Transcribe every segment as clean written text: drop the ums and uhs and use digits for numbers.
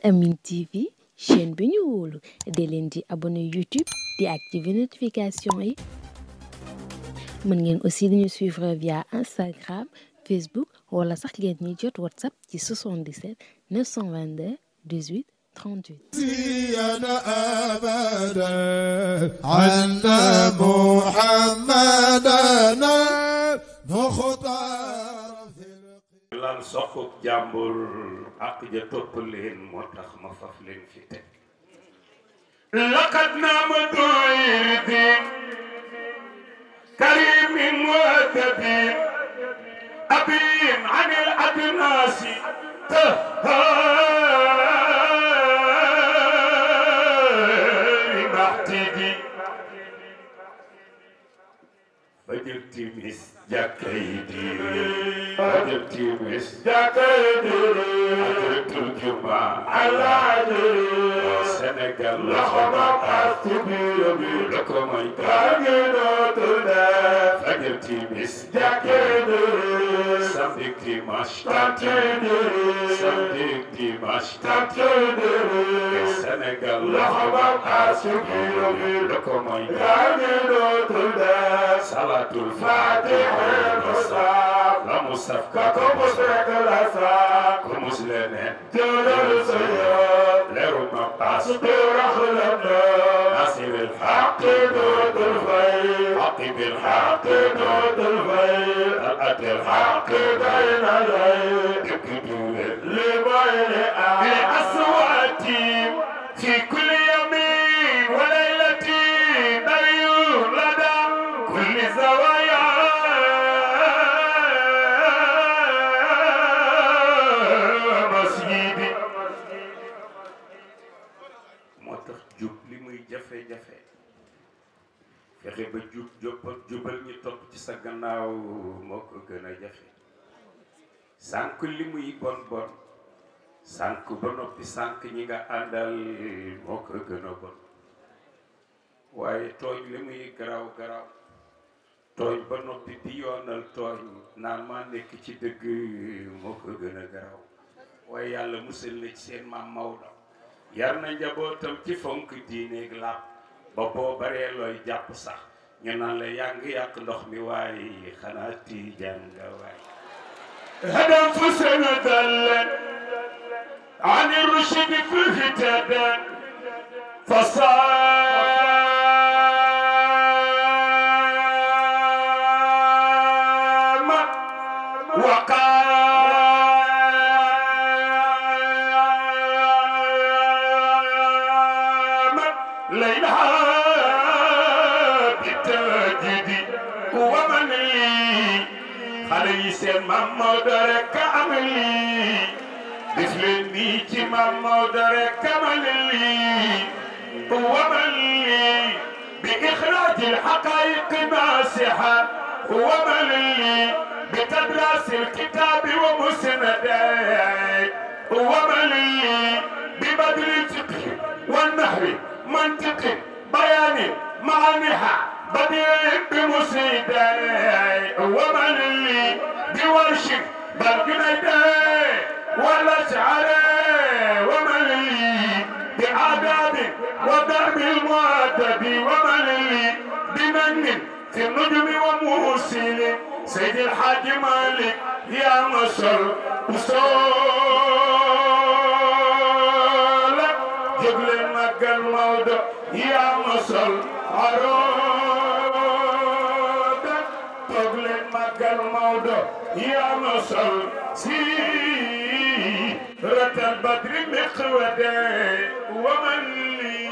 Al Amine TV chaîne bi ñu wóolu de leen di abonné YouTube di activer notification yi mën ngeen aussi di ñu suivre via Instagram Facebook wala sax ngeen ñuy jot WhatsApp ci 77 922 18 38. زينا أبدا عند محمدنا مختار lan soxub jàmbur ak ja topp leen moo tax ma faf leen fi teg laqad naama doyri karimin mu'addabin abin anil adnasi tahari maxtidi fajër timis jàkkay diire fajër timis jàkkay diire ajratul juma allah diire Sénégal la xama parti bi la ko may kaagi dootul def fajër timis jàkkay diire samedi dimanche tante diire samedi dimanche tante diire Sénégal la xama parti bi la ko may kaagi dootul def salatul fatiha la musaf kako musrek la sa ko muslene jëlal sayo leru ma pas bi raxlana nasir al haqq dudul fay haqq bil haqq dudul fay al adl haqq bayna lay dikdu li bayni aswati fi kulli yamin wa laylati dayu lada kulli zawaya jafe-jafe fexe ba jubal ñi topp ci sa gannaaw moo ko gën a jafe sànq li muy bon bon sànq ba noppi sànq ñi nga àndal moo ko gën a bon waaye tooñ li muy garaaw garaaw tooñ ba noppi di yoonal tooñ naan maa nekk ci dëgg moo ko gën a garaaw waaye yàlla musal na ci seen maam Maodo yar na njabootam ci fonk diineeg làpp ba boo baree looy jàpp sax ñu naan la yaa ngi yàq ndox mi waaye xanaa tiijaan nga waay hadam fu sanadallen ani rushdi fi hitadan fasama waqa seen Maam Maodo rek am lii def leen nii ci Maam Maodo rek am lii waman lii bi ixraajil xaqaayiqi naasiha waman lii bi tadraasil kitaabi wa musnadee waman lii bi badlil fiqhi wa nahwi mantiqi bayaani maaniha بديع بمسيدة ومن اللي بورش بالجنيدة ولا شعري ومن اللي بآداب وضرب المؤدب ومن اللي بمن في النجم وموسيل سيد الحاج مالك يا مصر وصول جبل مكة الموضوع يا مصر عروض يا مصر سيرة البدر مقودة ومن لي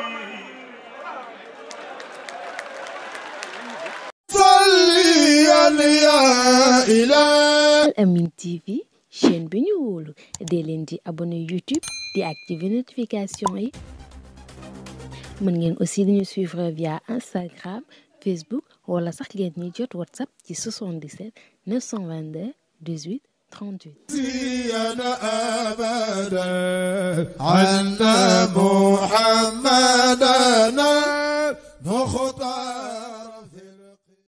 صلي يا إله Al Amine TV chaîne bi ñu wóolu de leen di abonné YouTube di activer notification yi mën ngeen aussi di ñu suivre via Instagram Facebook wala sax ngeen ñuy jot WhatsApp ci 77 922 18 38. زينا أبدا عند محمدنا مختار